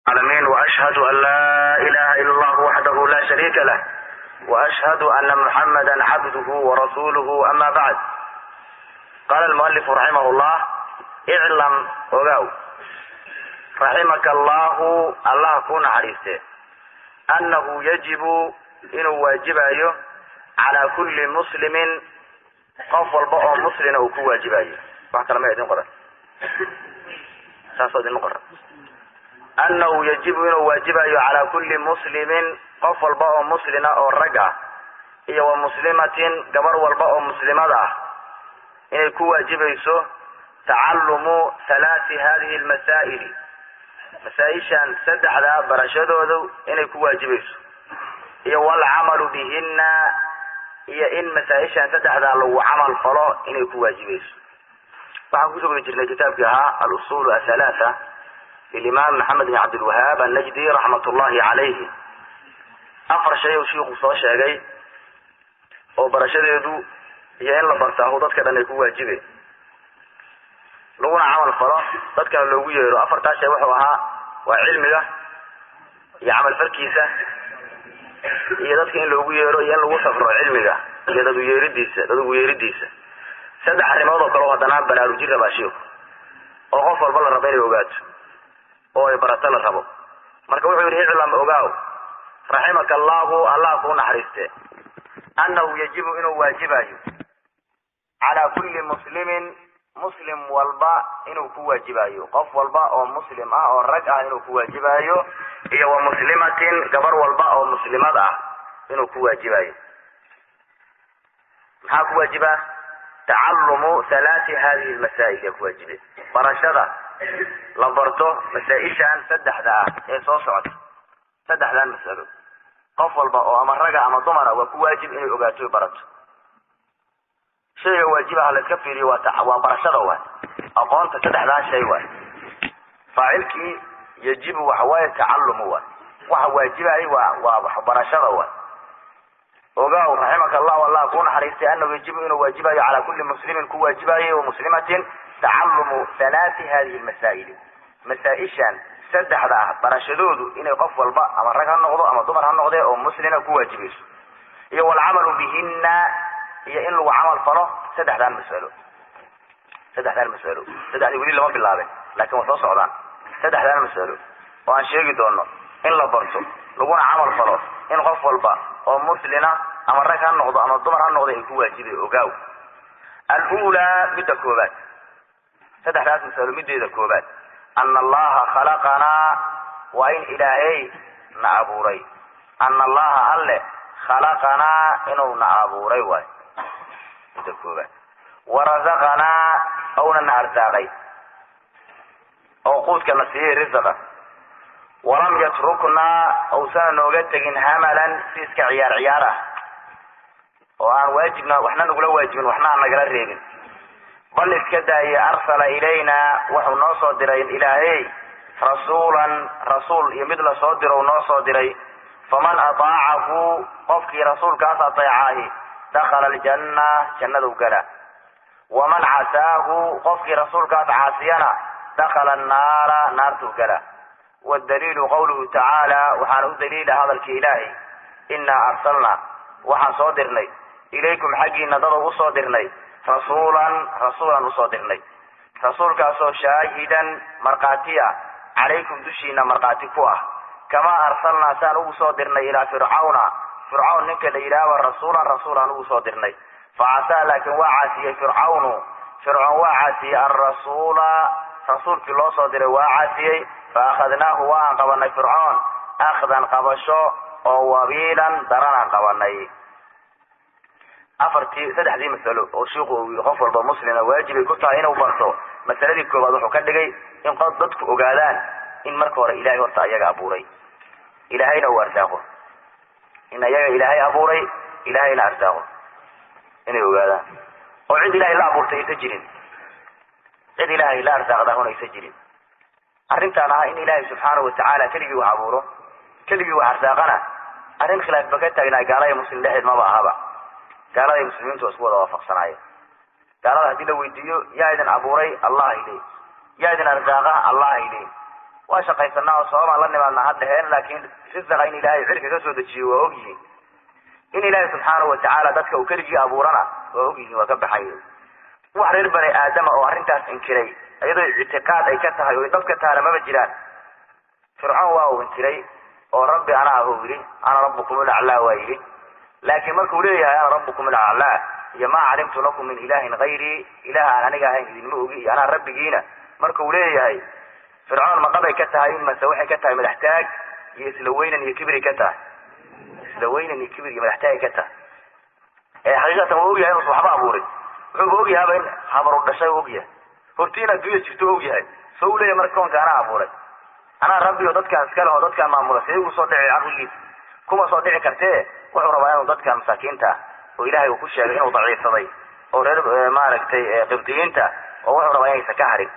العالمين، وأشهد أن لا إله إلا الله وحده لا شريك له، وأشهد أن محمدا عبده ورسوله. أما بعد، قال المؤلف رحمه الله: اعلم ogow، رحمك الله، Allah ku naxariiste، أنه يجب inuu waajibayo على كل مسلم qof walba oo muslina uu ku waajibayo. Wax kale ma idin qoran, saasoo idinma qoran. أنه يجب inuu waajibayo على كل مسلم qof walba oo muslina oo rag ah iyo ومسلمة gabar walba oo muslimada ah inay ku waajibayso تعلم ثلاث هذه المسائل masaa-ishan saddexdaa barashadoodu inay ku waajibayso, iyo والعمل بهن iyo in masaa-ishan saddexdaa lagu camal falo inay ku waajibayso. Waxaan kusoo guda jirnay kitaabkii ahaa الأصول الثلاثة للإمام Maxamed bin Cabdilwahaab Annajdi رحمة الله عليه. Afar shay uu shiiku soo sheegay oo barashadeedu iyo in la bartaahu dadka dhan ay ku waajibe, laguna camal falo, dadkana loogu yeero. Afartaa shay wuxuu ahaa waa cilmiga iyo camal falkiisa iyo dadka in loogu yeero iyo in lagu safro cilmiga iyo dad uyeeridiisa, dad ugu yeeridiisa. Saddex arrimood oo kale oo haddana baraarujin rabaa shiiku, oo qof walba la rabo inay ogaato oo ay barato la rabo. Marka wuxuu yidhi: اعلم ogaaw، رحمك الله، Allah kuu naxariiste، أنه يجب inuu waajibayo على كل مسلم muslim walba inuu ku waajibayo, qof walba oo muslim ah oo rag ah inuu ku waajibayo, iyo ومسلمة gabar walba oo muslimad ah inuu ku waajibayo. Maxaa ku waajiba? تعلم ثلاث هذه المسائل yaa ku waajibe, barashada la barto masaa-ishan saddexda ah ee soo socota. Saddexdan mas'alo qof walba oo ama raga ama dumara waa ku waajib inay ogaato, barato. Shayga waajibaha la iska fiiriyo waa barashada, waay aqoonta saddexdaa shay. Waay faacilkii يجب waxa waaye تعلم waay. Waxa waajibay waa waxbarashada waay. Ogaaw، رحمك الله، Allah kuu naxariistay، أنه يجب inuu waajibayo على كل مسلم ku waajibayo ومسلمة تعلم ثلاث هذه المسائل masaa-ishan saddexda ah barashadoodu inay qof walba, ama rag ha noqdo ama dumar ha noqde, oo muslina ku waajibayso, iyo والعمل بهن iyo in lagu camal falo saddexdaan masalo. Saddexdaan masalo, saddexdii weli lama bilaabin, laakiin waa soo socdaan. Saddexdaan masalo oo aan sheegi doono in la barto laguna camal falo in qof walba oo muslina, ama rag ha noqdo ama dumar ha noqdo, ay ku waajibay ogaaw. الأولى midda koobaad, saddexdaas masalo mideeda koobaad: أن الله خلقنا waa in Ilaahay na abuuray. أن الله alle خلقنا inuu na abuuray waay midda koobaad. ورزقنا awna na arsaaqay oo quudka na siiyey, risaqa. ولم يتركنا awsana nooga tegin هملا si iska ciyaar ciyaar ah oo aan waajibna waxna nagula waajibin, waxna aan nagala reebin. بل iska daayay، أرسل إلينا wuxuu noo soo diray Ilaahay رسولا rasuul iyo mid la soo diro noo soo diray. فمن أطاعه qofkii rasuulkaas ateecaahi دخل الجنة jannadu gala. ومن عصاه qofkii rasuulkaas caasiyana دخل النار naartuu gala. والدليل قوله تعالى waxaana u daliila hadalkii Ilaahay: إنا أرسلنا waxaan soo dirnay إليكم xaggiina dada usoo dirnay رسولا rasuulan usoo dirnay, rasuulkaasoo شاهدا markhaati ah عليكم dushiina markhaati ku ah، كما أرسلنا saan ugu soo dirnay إلى فرعون Fircawn ninka la yidhaahba رسولا rasuulaan ugu soo dirnay. فعصى laakiin waa caasiyey فرعون Fircoon waa caasiyey الرسول rasuulkii loo soo diray waa caasiyey. فأخذناه waa aan qabanay Fircoon أخذا qabasho oo وبيلا daranaan qabanay. Afartii, saddexdii masalo oo shiiku uu yidhi qof walba muslima waajibay ku tahay inuu barto, masaladii koowaad wuxuu ka dhigay in qof dadku ogaadaan in marka hore Ilahay horta ayaga abuuray, Ilaahayna uu arsaaqo. In ayaga Ilaahay abuuray, Ilaahayna arsaaqo inay ogaadaan, oo cid Ilahay la abuurtay aysa jirin, cid Ilaahay la arsaaqda aysa jirin. Arrintaan ah in Ilaahay سبحانه وتعالى keligii wax abuuro, keligii wax arsaaqana, arrin khilaafba ka taagnaa gaalada muslim dhexdeed maba ahaba. Gaalada muslimiintu waa isku wada waafaqsanaayeen. Gaalada haddii la weydiiyo "Yaa idin abuuray?" "Allah" ay leeyihin. "Yaa idin arsaaqa?" "Allah" ay leeyihin. Waa shaqaysanaa oo sababaan la nimaadnaa ha dheheen, laakiin risiqa in ilaahay cirka ka soo dejiyo waa ogyihiin. In ilaahay subxaanahu watacaala dadka uu keligii abuurana waa ogyihiin, waa ka baxaye. Wax reer bani aadama oo arrintaas inkiray iyadoo ictiqaad ay ka tahay oo dhab ka tahana maba jiraan. Fircoon waa uu inkiray oo rabbi ana ahuu yidhi, ana rabbukum ulaclaa waa yidhi. Laakiin markuu leeyahay ana rabbukum ulaclaa iyo maa calimtu lakum min ilaahin hayrii, ilaah aan aniga ahayn idinma ogi iyo anaa rabbigiina, markuu leeyahay Fircoon maqabay ka tahay mase waxay ka tahay madaxtaag iyo isla weynan iyo kibri ka tahay? Isla weynan iyo kibir iyo madaxtaagay ka tahay. Ee xaqiiqatan waa ogyahay inuusan waxba abuurin, wuxuuba ogyahaaba in habaru dhashay ogyahay, horti in adduunya jirto ogyahay. Soo u leeyahay marka koonka anaa abuuray, anaa rabbi oo dadkaan iska leh oo dadkaan maamula, see ugu soo dhici caqligiisa? Kuma soo dhici kartee. Wuxuu rabaa inuu dadkan masaakiinta ah oo ilaahay uu ku sheegay inuu daciifsaday oo reer maaragtay qibdiyiinta oo wuxuu rabaa inaysan ka harin.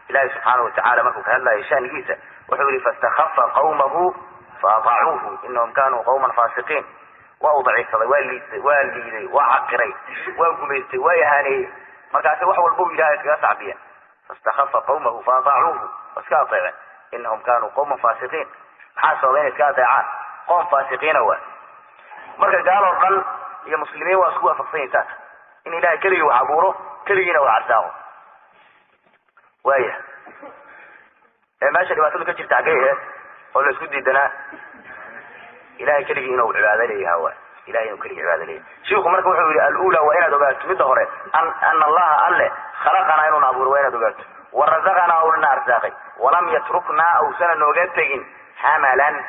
Ilahi subxaanahu watacaala markuu ka hadlayo shanigiisa wuxuu yihi faistakhafa qawmahu faataacuuhu inahum kanuu qawman faasiqiin. Waa uu daciifsaday, waa liiday, waa liiday, waa xaqiray, waa gumaystay, waa yahaaneeyey. Markaasi wax walba u yidhaha iskaga sacbiyeen. Faistakhafa qawmahu faataacuuhu, waa iska ateeceen. Inahum kanuu qawman faasiqiin. Maxaa sababay inay iska ateecaan? Qoom faasiqiina waa. Marka gaaloo dhan iyo muslimiin waa isku waafaqsan yihin taas, in ilahay keligii wax abuuro, keligiina wax arsaaqo. Waaya, ee meesha dhibaatadu ka jirta xaggay aheed oo la isku diidanaa? Ilahay keligii inuu cibaado leeyaha waay, ilahay inuu keligii cibaado leeyahay. Shiiku marka wuxuu yihi alula waa inaad ogaato midda hore ana allaha alle khalaqanaa inuuna abuuro, waa inaad ogaato, warazaqanaa uunana arsaaqay, walam yatruknaa awsana nooga tegin hamalan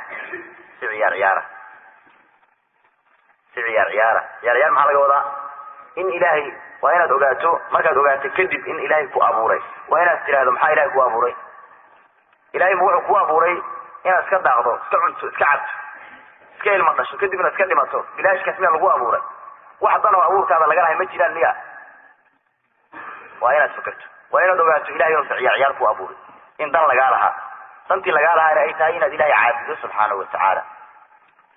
si ciyaar ciyaara, si ciyaar ciyaara. Ciyaar ciyaar maxaa laga wadaa? In ilaahay waa inaad ogaato, markaad ogaato kadib in ilaahay ku abuuray, waa inaad tidhaahdo maxaa ilahay ku abuuray? Ilahay ma wuxuu ku abuuray inaad iska daaqdo, iska cunto, iska cabto, iska ilma dhasho, kadibna iska dhimato? Bilaashkaas miyaa lagu abuuray? Wax dan oo abuurkaada laga lahay ma jiraan miya? Waa inaad fikirto, waa inaad ogaato ilahay inuusan ciyaar ciyaar ku abuuray, in dan lagaa lahaa, dantii lagaa lahaana ay tahay inaad ilahay caabudo subxaanahu watacaala.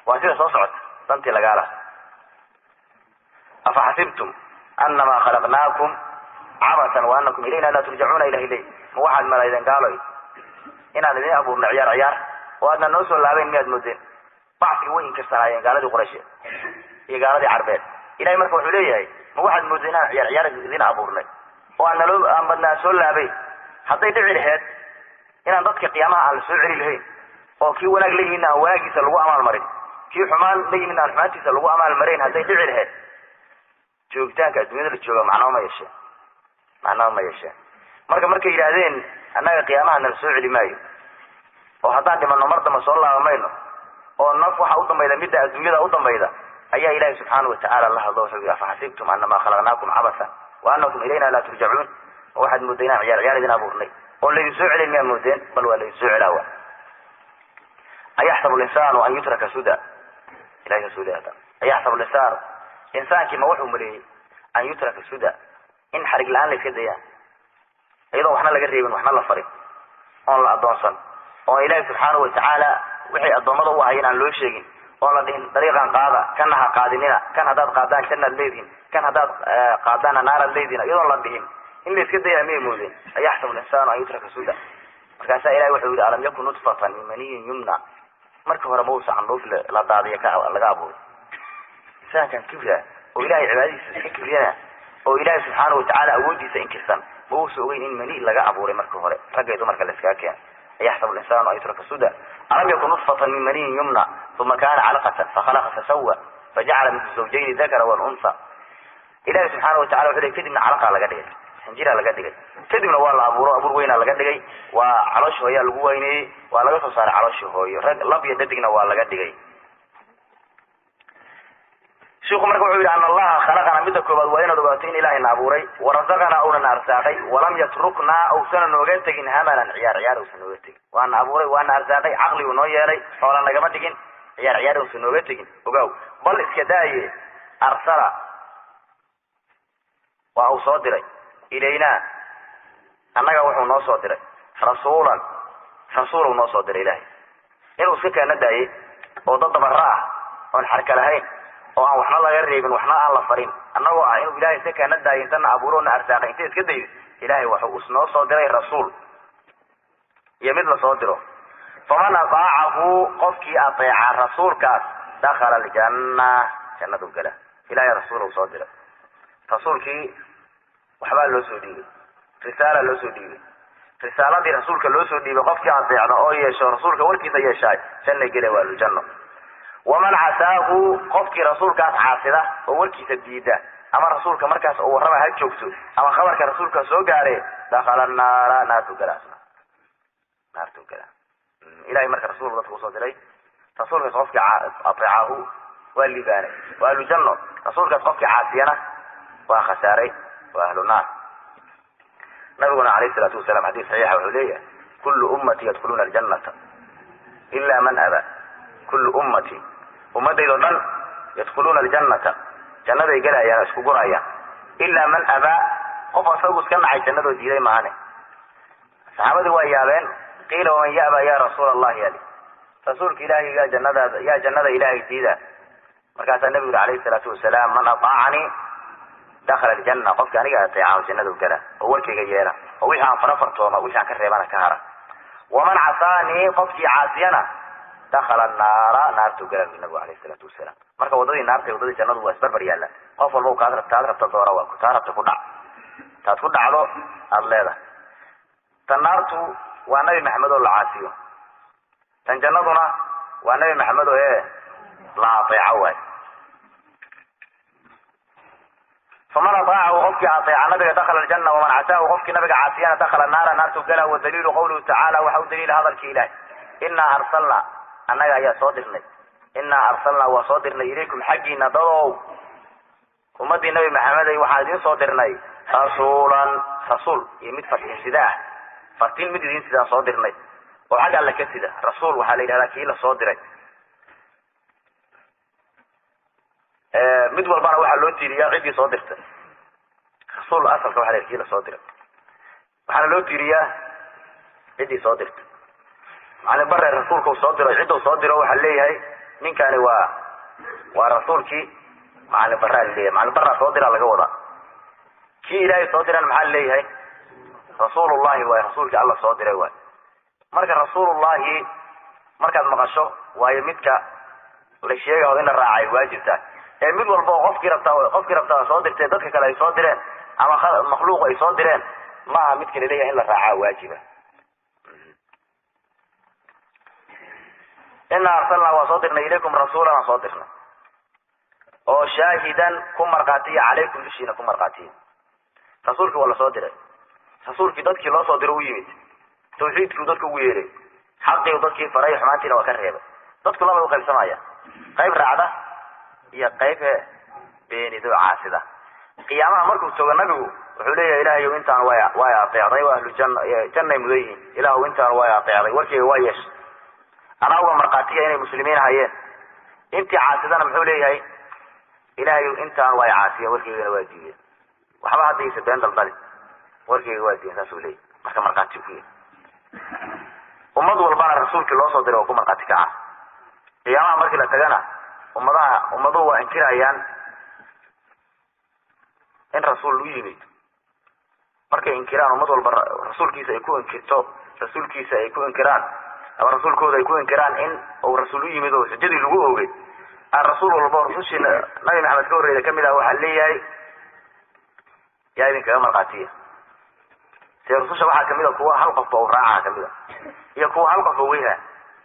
Waa sida soo socota dantii lagaa lahaa. Afaxasibtum anamaa khalaqnaakum cabasan wa anakum ilayna laa turjacuuna. Ilahay ley, ma waxaad malaydeen gaaloy inaan idin abuurno ciyaar ciyaar oo aadna noo soo laabayn miyaad moodeen? Bacsiga way inkirsanaayeen gaaladii quraysheed iyo gaaladii carbeed. Ilahay marka wuxuu leeyahay ma waxaad moodeen inaan ciyaar ciyaar idin abuurnay oo aan naloo aan badnaa soo laabayn? Hadday dhici laheed inaan dadka qiyaamaha aan la soo celi lahayn oo kii wanaag la yimidna aan wanaagiisa lagu amaal marin, kii xumaan la yimidna aan xumaantiisa lagu amaal marayn, hadday dhici laheyd joogitaanka adduunyada la jooga macnaba ma yeesheen, macnaba ma yeesheen. Marka markay yidhaahdeen annaga qiyaamaha nala soo celi maayo oo haddaan dhimanno mar damba soo laaba mayno oo naf waxa u dambayda midda adduunyada u dambayda, ayaa ilahi subxaanahu watacaala la hadlo, wuxuu yihi afaxasibtum anamaa khalaqnaakum cabasan wa anakum ilayna laa turjacuun. Ma waxaad moodeen inaan ciyaar ciyaar idin abuurnay oo laydin soo celin miyaa moodeen? Bal waa laydin soo celaawa. Ayaxsabu linsaanu an yutraka suda? Ilahay saasuu leeyahay. Ayaxsabu linsaanu, insaankii ma wuxuu maleeyey an yutraka suda, in xarig la-aan la iska dayaa iyadoon waxna laga reebin, waxna la farin, oon la addoonsan, oo ilaahi subxaanahu watacaala wixay addoommada u ahayen aan loo sheegin, oon la dhihin dariiqan qaada, kanna ha qaadinina, kan haddaad qaadaan jannaad leedihin, kan haddaad qaadaanna naaraad leedihin, iyadoon la dhihin in la iska dayaa miyay moodeen? Ayaxsabu linsaanu an yutraka suda. Markaasaa ilahi wuxuu yihi alam yakun nutfatan min maniyin yumna. Marka hore ma uusa candhuuf la daadiya ka laga abuuray? Insaankan kibra oo ilahay cibaadadiisa iska kibriyana oo ilaahay subxaanahu watacaala awooddiisa inkirsan, ma uusa ogeyn in mani laga abuuray marka hore ragga iyo dumarka la iskaga keenay? Ayaxsabu linsaanu an yutraka suda alam yakun nutfatan min maniyin yumna uma kana calaqatan fakhalaqa fasawa fajacala minhu zawjayni dakara walunsa. Ilahi subxaana watacala wuxuu ley kadibna calaqaa laga dhigay, xinjiraa laga dhigay, kadibna waa la abuuro, abuur weynaa laga dhigay, waa calooshii hooyaa lagu weyneeyey, waa laga soo saaray calooshii hooyo, rag lab iyo dhadigna waa laga dhigay. Shiku marka wuxuu yidhi ana allaha khalaqanaa, midda koobaad waa inaad ogaato in ilahayna abuuray, warazaqanaa uunana arsaaqay, walam yatruknaa awsana nooga tegin hamalan ciyaar ciyaar uusan nooga tegin. Waana abuuray, waana arsaaqay, caqliguu noo yeelay, xoola nagama dhigin, ciyaar ciyaar uusan nooga tegin. Ogaaw, bal iska daaye, arsala waa uu soo diray ilaynaa annaga, wuxuu noo soo diray rasuulan, rasuul noo soo diray. Ilahay inuu iska keena daaye oo dad dabara ah oon xarka lahayn oo aan waxna laga reebin, waxna aan la farin annagoo ah, inuu ilahay iska keena daayo intana abuuro na arsaaqay inta iska dayo, ilahay wuxuu isnoo soo diray rasuul. Iyo mid la soo diro. Faman ataacahu, qofkii ateeca rasuulkaas, dakhala aljanna, jannadu gala. Ilahay rasuul uu soo diray, rasuulkii waxbaa loo soo dhiibay, risaala loo soo dhiibay. Risaaladii rasuulka loo soo dhiibay qofkii ateecda oo yeesho rasuulka warkiisa yeeshaay, janna gela, waa ahlujanno. Waman casaahu, qofkii rasuulkaas caasida oo warkiisa diida, ama rasuulka markaas uu warrama ha joogto ama khabarka rasuulka soo gaare, dakhala naara, naartu gala, asna naartu gala. Ilahay marka rasuul dadka usoo diray, rasuulkaas qofkii ateecahu waa liibaanay, waa ahlu janno. Rasuulkaas qofkii caasiyana waa khasaaray, waa ahlu naar. Nabiguna alayhi salaatu wasalam xadiis saxiixa wuxuu leeyahay: kullu ummati yadkhuluuna aljannata ila man aba. Kullu ummati, ummadaydo dhan, yadkhuluuna aljannata, jannaday gelayaan oo isku gurayaan, ilaa man abaa, qof asagu iska nacay jannadoo diiday maahane. Saxaabadii waa yaabeen. Qiila waman ya'ba ya rasuula allahi? Ali rasuulka ilaahay, yaa jannadaada, yaa jannada ilaahay diida? Markaasaa nabigu yuri alayhi salaatu wasalaam: man ataacanii dakhala aljanna, qofka aniga ateeca jannadu gala oo warkayga yeela oo wixii aan fara fartooma, wixii aan ka reebana ka hara. Waman casaanii, qofkii caasiyana, dakhala naara, naartuu gala, nabigu alayhi salaatu wasalaam. Marka waddadii naarta, waddadii jannadu waa isbarbar yaallaan. Qof walba kaad rabta, taad rabta doora, waa taad rabta ku dhac, taad ku dhacdo aada leedahay. Tan naartu waa Nabi Maxamed oo la caasiyo, tan jannaduna waa Nabi Maxamed oo la ateeco waay. Faman ataacahu, qofkii ateeca nabiga, dakhala aljanna. Waman casaahu, qofkii nabiga caasiyana, dakhala naara, naartuu gala. Wadaliilu qawluhu tacaala, waxa u daliila hadalkii Ilahay: innaa arsalnaa, annaga ayaa soo dirnay, innaa arsalnaa, waa soo dirnay, ilaykum, xaggiina dadow, ummadii Nabi Maxameday, waxaan idiin soo dirnay rasuulan, rasuul iyo mid fartiin sida ah, fartiin mid idiin sidaan soo dirnay oo xagga alle ka sida. Rasuul waxaa la yidhahdaa kii la soo diray. Mid walbana waxaa loo tiiriyaa ciddii soo dirtay. Rasuul asalka waxa la yidhaha kii la soo diray, waxaana loo tiiriyaa ciddii soo dirtay. Macalin bare rasuulka uu soo diro, cidda soo diro waxaa leeyahay ninkani waa rasuulkii macalin baraa laleeyahay, macalin baraa soo diraa laga wadaa. Kii Ilaahay soo diran maxaa leeyahay? Rasuulullahi waay, rasuulkii Alla soo diray waay. Marka rasuulullahi markaad maqasho, waayo midka la sheegaho in la raacay waajibtaa ee mid walba oo qofkii rabtaa soo dirtay, dadka kale ay soo direen ama makhluuq ay soo direen maaha midka laleeyahay in la raacaa waajiba. Inaa arsalnaa, waa soo dirnay, ilaykum rasuulan aan soo dirnay oo shaahidan, ku markhaatiya, calaykum, dushiina ku markhaatiya. Rasuulkii waa lasoo diray. Rasuulkii dadkii loo soo diro u yimid, tawxiidkiu dadka ugu yeeray, xaqii dadkii faray, xumaantiina waa ka reebay. Dadku labay uqaybsamaya: qayb raacda iyo qayb beenido, caasida. Qiyaamaha markuu tago nabigu wuxuu leeyahay: Ilahayow, intaan way ateecday, waa ahlu janna, jannay mudan yihiin. Ilaahu, intaan way ateecday, warkeyga waa yeeshay, anaa uga markhaatiya inay muslimiin hayeen. Intii caasidana muxuu leeyahay? Ilahayow, intaan way caasiya, warkeygana waa diideen, waxba haddaysa been daldali, warkeyga waa diideen, saasuu leeyahy. Marka markhaati ku yahy ummad walbana rasuulkii loo soo diray waa ku markhaati kaca. Qiyaamaha markii la tagana ummadaha, ummaduhu waa inkirayaan in rasuul u yimid. Markay inkiraan, ummad walba rasuulkiisa ay ku inkirto, rasuulkiisa ay ku inkiraan ama rasuulkooda ay ku inkiraan in uu rasuul u yimid oo xujadii lagu oogay, aan rasuul walba rusushii Nabi Maxamed ka horreyda kamid ah waxaa leeyahay: yaa idinkaga markhaatiya? See rususha waxaa kamid a kuwa hal qofba uu raacaha kamid a iyo kuwa hal qofba weyha.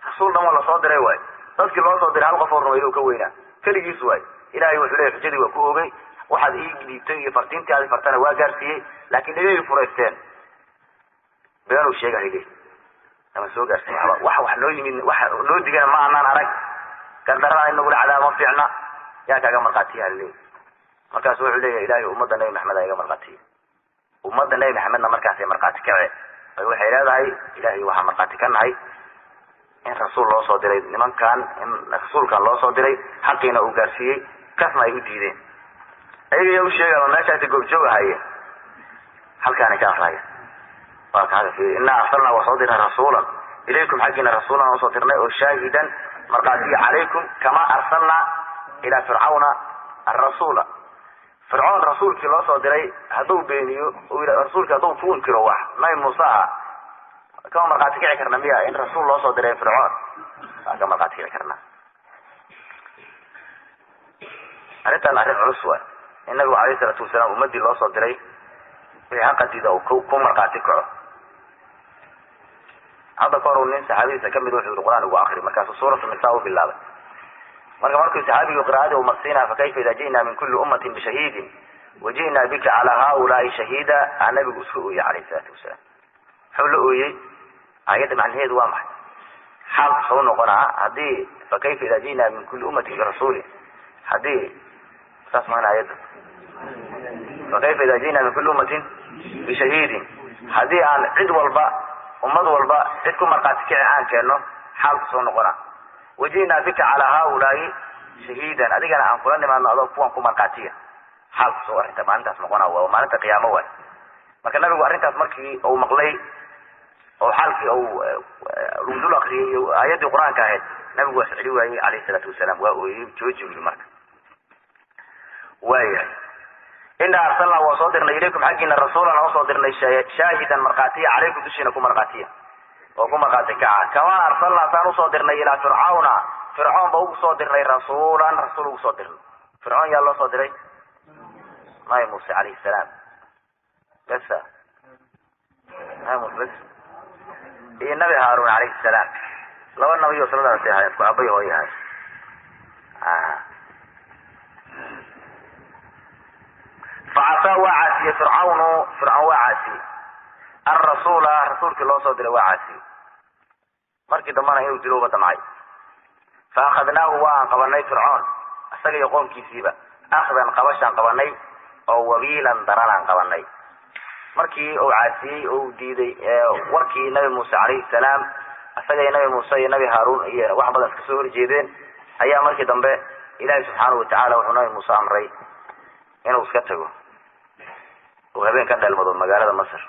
Rasuul dhan waa lasoo diray waay, dadkii loo soo diray hal qof oo rumayda ka weynaa, keligiis waay. Ilahay wuxuu leeyahy: xujadii waa ku oogay, waxaad ii dhiibtay iyo fartiintii aad fartana waa gaarsiiyey, laakiin dhegay furaysteen, beenuu sheegahay le, ama soo gaarsiin waxba, wax noo yimid, wax noo digana ma anaan arag, gardarada in nagula cadaabo ma fiicna, yaa kaaga markhaatiya laleeyahy. Markaasu wuxuu leeyahay: Ilahay, ummadda Nabi Maxamed aa iga markhaatiya. Ummadda Nabi Maxamedna markaasay markhaati kaceen ay waxay leedahay: Ilahay, waxaan markhaati ka nahay in rasuul loo soo diray nimankan, in rasuulkan loo soo diray, xaqiina uu gaarsiiyey, kasna ay u diideen. Ayaga yaa u sheegaya? Meeshaasi goobjoog ahayeen, halkaanay ka akraya. Waa ka hada fiiri: innaa arsalnaa, waa soo dirnay, rasuulan ilaykum, xaggiina rasuulan oo soo dirnay oo shaahidan, markhaatiya, calaykum, kamaa arsalnaa ilaa fircawna arasuula. Fircoon rasuulkii loo soo diray hadduu beeniyo, rasuulkii hadduu ku inkiro wax Nabi Muuse ah. Kama markhaati kici karna miya in rasuul loo soo diray Fircoon? Waa ka markhaati kici karnaa. Arrintan arrin culus waay, in nabigu calayhi salaatu wasalaam ummadii loo soo diray wixii xaqadiida uu ku markhaati kaco. Hadda ka hor uu nin saxaabadiisa kamid wuxuu yidhi qur-aan ugu akri, markaasuu suuratu nisaa u bilaabay. Marka markuu saxaabigu qiraa'adii uu marsiinaa, fakayfa idaa ji'naa min kulli ummatin bishahiidin waji'naa bika calaa haaulaai shahiida, aa nabigu iska ooyey calayhi salaatu wasalaam. Muxuu la ooyey? Aayadda macnaheedu waa maxay? Xaalku soo noqonaa haddii fakayfa idaa ji'naa min kulli ummatin birasuulin, haddii saas maana aayadda fakayfa idaa ji'naa min kulli ummatin bishahiidin, haddii aan cid walba ummad walba cid ku markhaati kici aan keenno, xaalku soo noqonaa. Waji'naa bika calaa haaulaai shahiidan, adigana aan kula nimaadno adoo kuwan ku markhaatiya, xaalku soo arrinta maalintaas noqonaa waa maalinta qiyaamo waay. Marka nabigu arrintaas markii uu maqlay oo xaalkii uu lagu dul akriyay iyo aayaddii qur-aanka ahayd, nabigu waa socli waayey calayhi salaatu wasalaam, waa ooyey, jooji yiri. Marka waayahay, inaa arsalnaa waa soo dirnay ilaykum xaggiina rasuulan oo soo dirnay shaahidan markhaatiya calaykum dushiina ku markhaatiya oo ku markhaati kaca, kamaa arsalnaa saan usoo dirnay ilaa fircawna, fircoon ba ugu soo dirnay rasuulan, rasuul ugu soo dirnay. Fircoon yaa loo soo diray? Nabi Muuse calayhi salaam besa, nabi Muuse bes iyo nabi Haaruun calayhi salaam, laba nabi oo saladaasi ahayn, isku abay hooy ahay. Facasaa waa caasiyey fircawnu, fircoon waa caasiyey alrasuula, rasuulkii loo soo diray waa caasiyey. Markii dambana inuu dilowba damcay. Fa akhadnaahu waa aan qabanay fircoon isaga iyo qoomkiisiiba, akhdan qabashaan qabanay oo wabiilan daranaan qabanay. Markii uu caasiyey oo uu diiday warkii nabi Muuse calayhi salaam, isaga iyo nabi Muuse iyo nabi Haaruun iyo wax badan iska soo horjeedeen, ayaa markii dambe Ilaahay subxaanahu watacaala wuxuu nabi Muuse amray inuu iska tago uu habeen ka dheelmado magaalada Masar.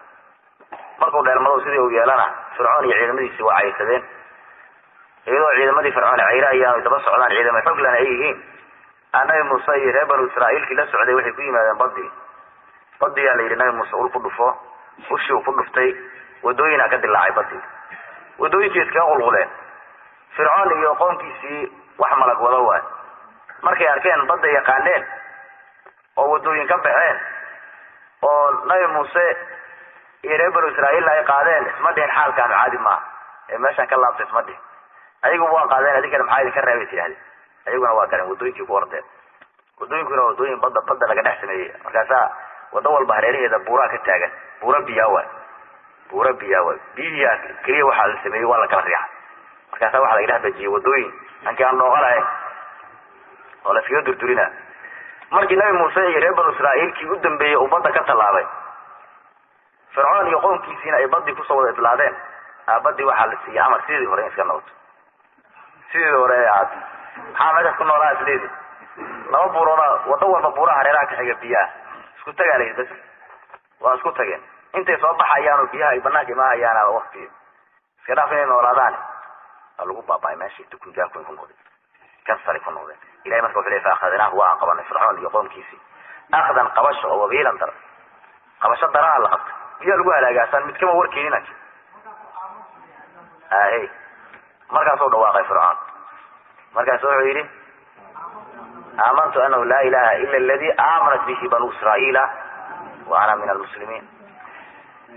Markuu dheelmado sidii uu yeelana, Fircoon iyo ciidamadiisii waa caysadeen, iyadoo ciidamadii Fircoon cayra ayaan daba socdaan, ciidamo xoglana ay yihiin. Nabi Muuse iyo reer banu Israa'iilkii la socday waxay ku yimaadeen badii. Badiyaa la yidhi nabi Muuse ul ku dhufo, ushii uu ku dhuftay, wadooyinaa ka dilaacay badii, wadooyinkii iskaga qulquleen. Fircoon iyo qoomkiisii wax malag wada waay, markay arkeen badda yaqaaneen oo wadooyin ka baxeen oo nabi Muuse iyo reer banu Israa'iilna ay qaadeen, isma dhihin xaalkaanu caadi maaha ee meeshaan ka laabtay, isma dhihin. Ayagu waa qaadeen, adinkana maxaa idinka reebay tidhahdeen. Ayaguna waa galeen wadooyinkii ku ordeen, wadooyinkuna waa wadooyin badda laga dhex sameeyey. Markaasaa wado walba hareeraheeda buuraa ka taagan, buura biyaa waay, buura biyaa waay, biyihiia keliya waxaa la sameeyey waa la kala riixa. Markaasaa waxaa laga dhex dejiyey wadooyin ankii aan dhooqa lahayn oo la iskaga durdurina. Markii nabi Muuse iyo reer banu Israa'iilkii u dambeeyey uu badda ka tallaabay, Fircoon iyo qoomkiisiina ay baddii kusoo wada idlaadeen, baddii waxaa la siiyey amar sidii hore in iska noqoto, sidii hore ay ahaato. Maxaa meeshaas ku noolaa isleedi? Laba buurooda wado walba buuraha hareeraha ka xiga biyaha isku tagaa layidhi, bas waa isku tageen. Intay soo baxayaan oo biyaha ay banaanka imaahayaana wakti iska dhaaf inay noolaadaan, waa lagu baaba'ay meeshii, tukunjaakuin ku noqday, kansari ku noqdeen. Ilahay marka wuxuu leey fa akhadnaahu waa aan qabanay Fircoon iyo qoomkiisii akhdan qabasho oo wabiilan daran, qabasho daranaa la qabtay, biyaa lagu halaagaasaan mid kama warkeenina. Ahe markaasuu dhawaaqay Fircoon, markaasu wuxuu yidhi aamantu anahu laa ilaha ila aladi aamanat bihi banu israa'iila wa ana min almuslimiin.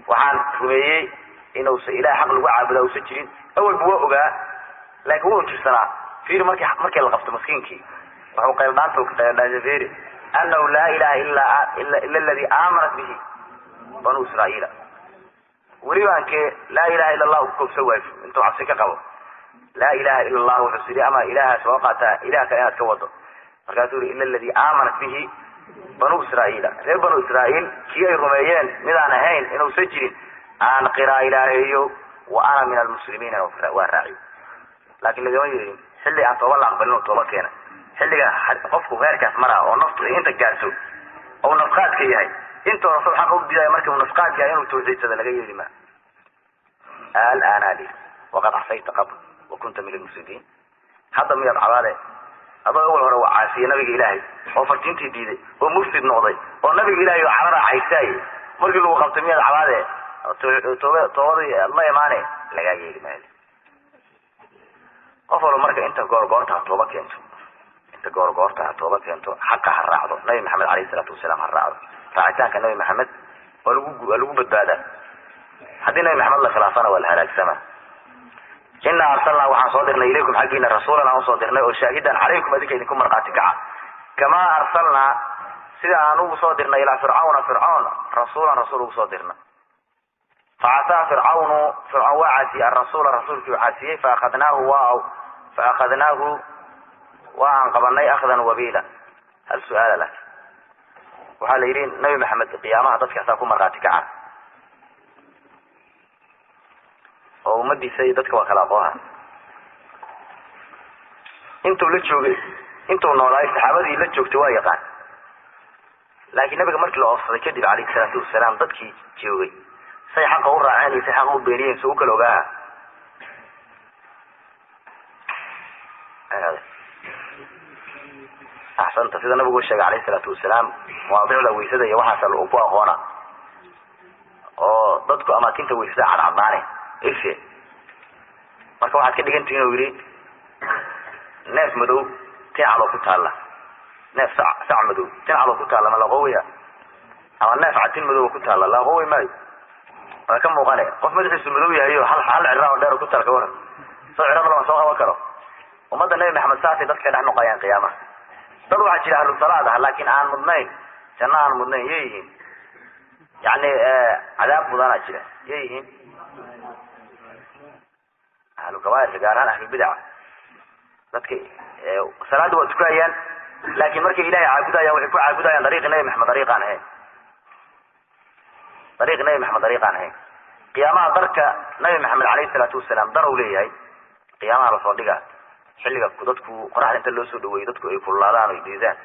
Waxaan rumeeyey inuusa ilahay xaq lagu caabudaa uusan jirin. Awalba waa ogaa, laakiin wuu jirsanaa. Fiiri markii la qabto maskiinkii wuxuu qayldhaanta qayldhaanta, fiiri anahu laa ilaha ila aladi aamanat bihi banu israa'iila. Weliba ankee laa ilaha ila allah ku koobsan waayo intuu cabsi ka qabo. Laa ilaha ila allah wuxuu siri ama ilaahaas loo qaataa ilaah kale inaad ka wado. Markaasuu yiri ila aladi aamanat bihi banu israa'iila, reer banu Israa'iil kii ay rumeeyeen midaan ahayn inuusan jirin aan qiraa ilaahayo, wa ana min almuslimiina waa raaciy. Laakiin lagama yeelin xilli aan tooba la aqbalin oo tooba keena. Xilliga qofku heerkaas maraa oo naftu ay inta gaarto oo nafqaadka yahay, inta hore xaq u diidayo markii uu nafqaad yahay inuu tawxiidsado laga yeeli maa. Al'aana li waqad casayta qabl wa kunta min almufsidiin. Hadda miyaad cabaade adoo awal hore waa caasiyey nabiga Ilaahay oo fartiintii diiday oo mufsid noqday oo nabiga Ilaahay oo carara caysaaye, markii lagu qabtay miyaad cabaade Toobadii la imaane lagaa yeeli maayo. Qof walba marka inta goorgoorta ha tooba keento, inta goorgoorta ha tooba keento, xaqa ha raacdo, Nabi Maxamed alayhi salaatu wasalaam ha raacdo. Raacitaanka Nabi Maxamed waa lagu badbaadaa. Haddii Nabi Maxamed la khilaafana waa la halaagsamaa. Inaa arsalnaa waxaan soo dirnay ilaykum xaggiina rasuulan aan usoo dirnay oo shaahidan calaykum adinka idinku markhaati kaca, kamaa arsalnaa sida aan ugu soo dirnay ilaa fircawna fircoon rasuulan rasuul ugu soo dirnay. Facasaa fircawnu fircoon waa caasiyey arasuula rasuulkii u caasiyey, faأkhadnaahu waa aan qabanay akhdan wabiila. Hal su-aala lak, waxaa la yidhi Nabi Maxamed qiyaamaha dadkaasaa ku markhaati kaca oo ummadiisa iyo dadka waa kala aqooha. Intuu la joogay, intuu noolaay saxaabadii la joogtay waa yaqaan, laakiin nabiga markii la oofsaday kadib calayhi salaatu wasalaam dadkii joogay say xaqa u raaceen iyo say xaqa u beeniyeen so u kala ogaaha. Axsanta, sida nabigu sheegay calayhi salaatu wasalaam mawaadicda weysada iyo waxaasa ku aqoona oo dadku amaakinta weysada cadcadaane ife. Marka waxaad ka dhigantihi inuu yidhi neef madow tin cadoo ku taalla, neef sac madow tin cadoo ku taalla ma laqoowaya, ama neef cad tin madow ku taalla laqooway maayo, waa ka muuqane. Qof madaxiisu madow yahayo hal cirraa oo dheer ku taal ka waran, soo cirrada lama soo qaban karo. Ummadda Nabi Maxamed saasay dadka dhex noqayaan qiyaamaha. Dad waxaa jira ahlu salaad ah laakiin aan mudnayn janno, aan mudnayn yay yihiin, yacni cadaab mudanaa jira yay yihiin ahlu kabaa'irka, gaar ahaan ahlulbidaca. Dadka salaada waa tukayaan laakiin markay ilahay caabudayaan waxay ku caabudayaan dariiqi Nabi Maxamed dariiqaan ahayn, dariiqi Nabi Maxamed dariiqaan ahayn. Qiyaamaha darka Nabi Maxamed calayhi salaatu wasalaam dar uu leeyahay qiyaamaha lasoo dhigaa xilliga dadku qoraxda inta loo soo dhaweeyo dadku ay kululaadaan oy diidaan.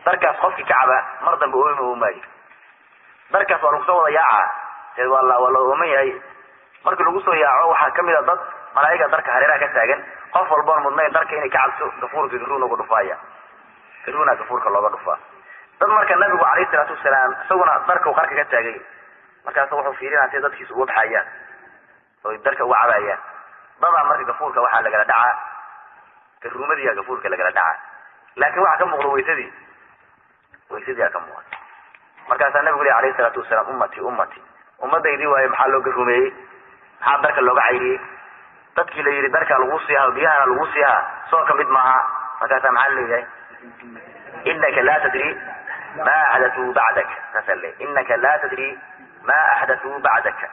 Darkaas qofkii kacaba mar dambe ooma oomaayo. Darkaas waa lagu soo wada yaacaa, dee waa la ooman yahay. Markii lagu soo yaaco waxaa kamid a dad malaa'iga darka hareeraha ka taagan, qof walboon mudnayn darka inay ka cabto gafuurka garuuna uga dhufaaya, garuuna gafuurka looga dhufaa. Dad marka nabigu calayhi salaatu wasalaam isaguna darka uu qarka ka taagay, markaas wuxuu fiirinaa si dadkiisa uga baxayaan oy darka uga cabayaan. Dadaa marka gafuurka waxaa lagala dhacaa, garuumadiyaa gafuurka lagala dhacaa, laakiin waxaa ka muuqda waysadii, waysadii aa ka muuqata. Markaasaa nabigu leh alayhi salaatu wasalaam ummatii ummatii, ummadaydii waaye maxaa loo garuumeeyey, maxaa darka looga cayriyey? Dadkii la yidhi darkaa lagu siihaa biyahana lagu siihaa soo kamid maaha. Markaasaa maxaa leeyahay? Inaka laa tadri ma axdatuu bacdaka, saasaa leeyahy inaka laa tadri ma axdatuu bacdaka.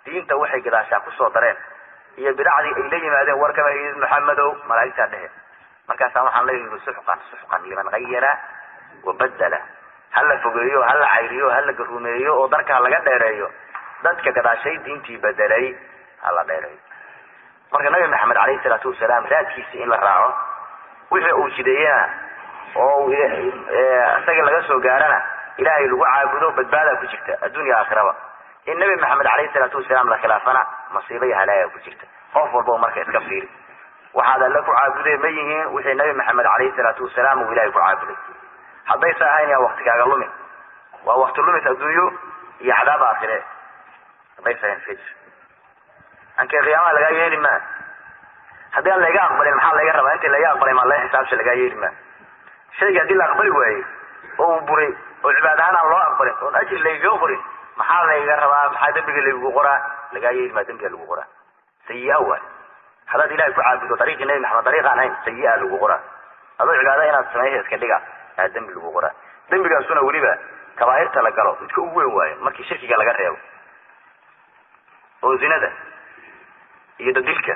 Diinta waxay gadaashaa kusoo dareen iyo bidacdii ay la yimaadeen war kama hayid Maxamedow, malaa'igtaa dhehe. Markaasaa waxaan leeyahay suxqan suxqan liman gayara wabadala. Hala fogeeyo, hala cayriyo, hala garumeeyo oo darkaa laga dheereeyo dadka gadaashay diintii bedelay, hala dheereeyo. Marka Nabi Maxamed calayhi salaatu wasalaam raadkiisi in la raaco, wixii uu jideeyena oo isaga laga soo gaarana ilaahay lagu caabudo, badbaadaa ku jirta adduunya aakhiraba. In Nabi Maxamed calayhi salaatu wasalaam la khilaafana masiibo iyo halaaga ku jirta. Qof walba marka iska fiiri waxaad alle ku caabuday ma yihiin wixii Nabi Maxamed calayhi salaatu wasalaam uu ilaahay ku caabuday. Haddaysa ahayn yaa wakti kaaga lumi, waa wakti lumis adduunyo iyo cadaab aakhire. Haddaysa ahayn iska jir ankee qiyaamaha lagaa yeeli maa. Haddii aan layga aqbalin maxaa layga rabaa? Intii layga aqbalay maa lay xisaabsha lagaa yeeli maa. Shayga haddii la aqbali waayey oo uu buray oo cibaad ahaan aan loo aqbalin oon ajri laygaga qorin, maxaa layga rabaa? Maxaa dembiga laygu qoraa? Lagaa yeeli maa, dembiga lagu qoraa sayi-a waay. Haddaad ilahay ku caabudo dariiqii Nabi Maxamed dariiqaan ahayn sayi-a lagu qoraa. Adoo cibaada inaad sameysha iska dhiga aa dembi lagu qoraa. Dembigaasuna weliba kabaa'irta la galo midka ugu weyn waayo markii shirkiga laga reebo oo zinada iyo dadilka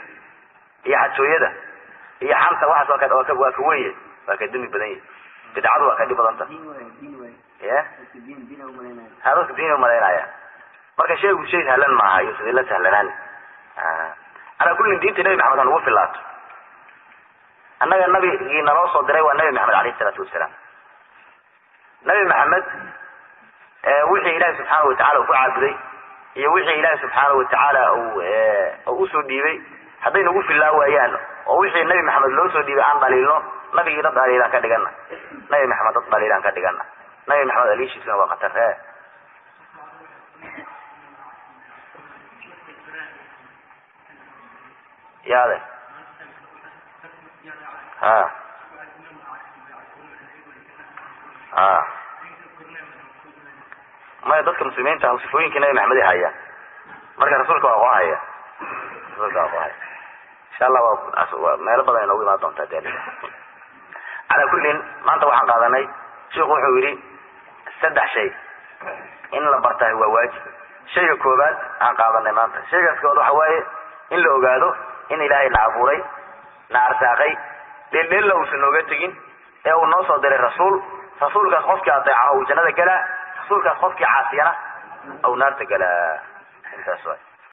iyo xatooyada iyo xanta, waxaas waa ka weyn yahay, waa ka dembi badan yahay. Bidcadu waa ka dhib badanta ya ha dadka diin umalaynaya. Marka shaygu shay sahlan maaha iyo sidii la sahlanaan. Calaa kullin diinta Nabi Maxamed ha nagu filaato. Annaga nabigii naloo soo diray waa Nabi Maxamed alayhi salaatu wasalaam. Nabi Maxamed wixii ilaahi subxaana watacala uu ku caabuday iyo wixii ilaahi subxaana watacaala uu usoo dhiibay hadday nagu filaa waayaan oo wixii Nabi Maxamed loo soo dhiibay aan dhaliilno, nabigii dad dhaliilaan ka dhigana, Nabi Maxamed dad dhaliilaan ka dhigana. Nabi Maxamed aliishiisuna waa khatar. Yaade ha ha maya, dadka muslimiinta ah sifooyinka Nabi Maxamed ay hayaan, marka rasuulka waa aqoon haya, rasuulka waa aqoon haya. Insha Allah waa meelo badan inoogu imaan doontaa. Dalika calaa kullin, maanta waxaan qaadanay, sheikhu wuxuu yidhi saddex shay in la bartahay waa waajib. Shayga koobaad aan qaadanay maanta, shaygaas koobaad waxa waaye in la ogaado in Ilaahay na abuuray, na arsaaqay, dheeldheella uusan nooga tegin ee uu noo soo diray rasuul. Rasuulkaas qofkii adeecaha uu jannada galaa, rasuulkaas qofkii caasiyana aw naarta galaa. Intaas waay.